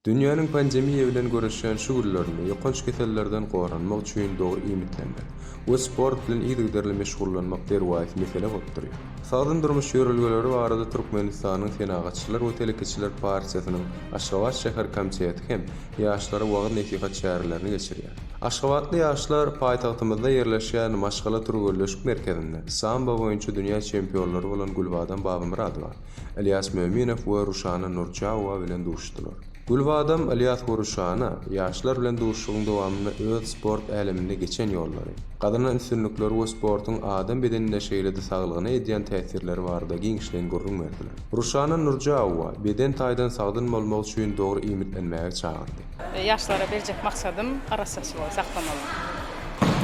Dünýäniň pandemiýa bilen göreşýän şu günlerinde ýokanç kesellerden goranmak üçin dogry iýmitlenmek we sport bilen yzygiderli meşgullanmak derwaýys mesele bolup durýar. Sagdyn durmuş ýörelgeleri barada Türkmenistanyň Senagatçylar we telekeçiler partiýasynyň Aşgabat şäher komiteti hem ýaşlara wagyz-nesihat çärelerini geçirýär. Aşgabatly ýaşlar paýtagtymyzda ýerleşýän Maşgala türgenleşik merkezinde sambo boýunça dünýä çempionlary bolan Gülbadam Babamyradowa, Ylýas Möminow we Ruşana Nurjaowa bilen duşdular. Gülbadam, Ylýas we Ruşana ýaşlar bilen duşuşygyň dowamynda öz sport äleminde geçen ýollary, gazanan üstünlikleri we sportuň adam bedenine şeýle-de saglygyna edýän täsirleri barada giňişleýin gürrüň berdiler. Ruşana Nurjaowa beden taýdan sagdyn bolmak üçin dogry iýmitlenmäge çagyrdy. Ýaşlara berjek maksadym arassaçylygy saklamaly.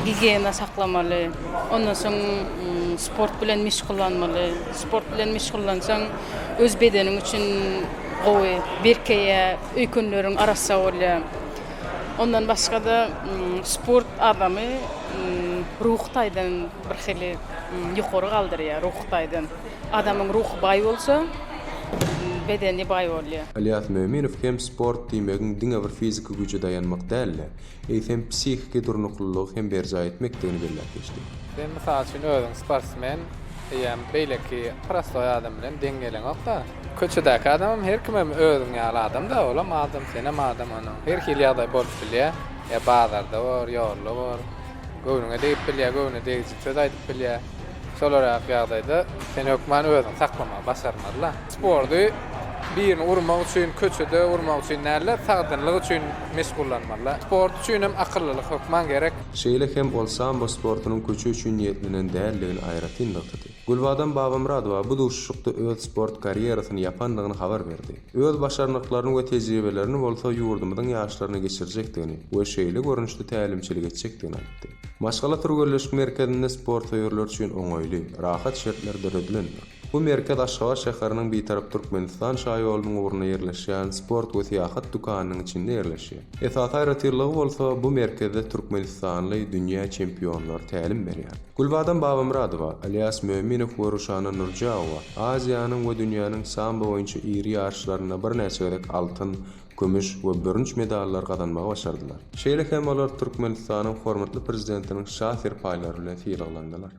Gigiýena saklamaly. Ondan soň sport bilen meşgullanmaly. Sport bilen meşgullansaň öz bedeniň üçin gowy, berkeýär, öýkenleriň arassa bolýar. Ondan başga-da sport adamy ruhy taýdan birhili ýokary galdyrýar, ruhy taýdan. Adamyň ruhy baý bolsa, bedeni baý bolýar. Ylýas Möminow hem sport diýmegiň diňe bir fiziki güýje daýanmak däl-de, eýsem psihiki durnuklylygy hem berjaý etmekdigini belläp geçdi. Sen mysal üçin özüň sportsmen, eýýäm beýleki prostoý adam bilen deň geleňok-da. Köçedäki adamam her kimem özüň ýaly adam-da, olam adam, senem adam onuň. Her hili ýagdaý bolup bilýär. Ýa bazarda bor, ýolda bor. Göwnüňe degip bilýär, göwne degiji söz aýdyp bilýär. Şolar ýaly ýagdaýda sen hökman özüňi saklamagy başarmaly-da. Sporty birini urmak üçin, köçede urmak üçin däl-de, sagdynlyk üçin meşgullanmaly. Sport üçin hem akyllylyk hökman gerek. Şeýle hem ol sambo sportunyň köçe üçin niýetlenen däldigini aýratyn nygtady. Gülbadam Babamyradowa bu duşuşykda öz sport karýerasyny ýapandygyny habar berdi. Öz başarnyklaryny we tejribelerini bolsa ýurdumyzyň ýaşlaryna geçirjekdigini we şeýle görnüşde tälimçilik etjekdigini aýtdy. Maşgala türgenleşik merkezinde sportsöýerler üçin oňaýly, rahat şertler döredilendir. Bu merkez Aşgabat şäheriniň Bitarap Türkmenistan şaýolunyň ugrunda ýerleşýän sport we syýahat dükanynyň içinde ýerleşýär. Esasy aýratynlygy bolsa, bu merkezde türkmenistanly dünýä çempionlary tälim berýär. Gülbadam Babamyradowa, Ylýas Möminow we Ruşana Nurjaowa Aziýanyň we dünýäniň sambo boýunça iri ýaryşlarynda birnäçe gezek altyn, kümüş we bürünç medallar gazanmagy başardylar. Şeýle hem olar Türkmenistanyň hormatly Prezidentiniň Şa serpaýlary bilen sylaglandylar.